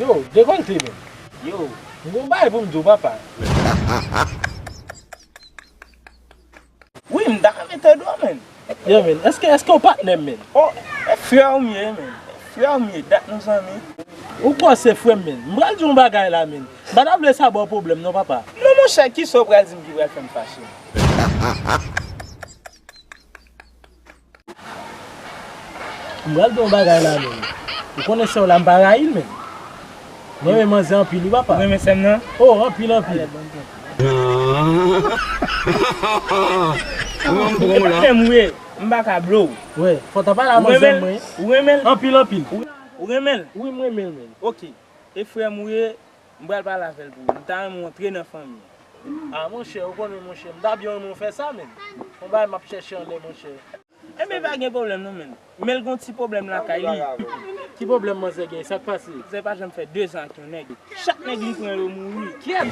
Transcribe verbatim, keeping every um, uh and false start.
Yo, dekolte, men. Yo. M gon bagay pou m di w, papa. Wi, m ta renmen tande w, men. Yo, men, èske, èske w patnè m, men? O, e frè w m ye, men. E frè w m ye, dat nou zanmi. Ou kwè se frè m, men? M pral di w yon bagay la, men. M pa ta vle sa ba w pwoblèm, non, papa. Non, monchè, kisa w pral di m ki pral fè m fache? M pral di w yon bagay la, men. Ou konnen sè w la, m pa rayi l, men. Mwen renmen manzè anpil, wi, papa. Ou renmen sè m nan? O, anpil, anpil. Ou renmen m tou, la? Patnè m, wi, m pa ka blow. Wi, fò w ta pale a manzè m, mwen. Ou renmen l? Anpil, anpil. Ou renmen l? Wi, m renmen l, men. Ok. E frè m, wi, m pral pale avè l pou ou. M ta renmen w antre nan fanmi an. A, monchè, ou konnen, monchè, m ta byen renmen w fè sa, men. Yon bagay m ap chèche anlè, monchè. Enben, pa gen pwoblèm non, men. Men l gon ti pwoblèm lakay li. Ki pwoblèm manzè gen? Sa k pase? Manzè pa janm fè de zan ak yon nèg. Chak nèg li pran yo mouri. Kiyès?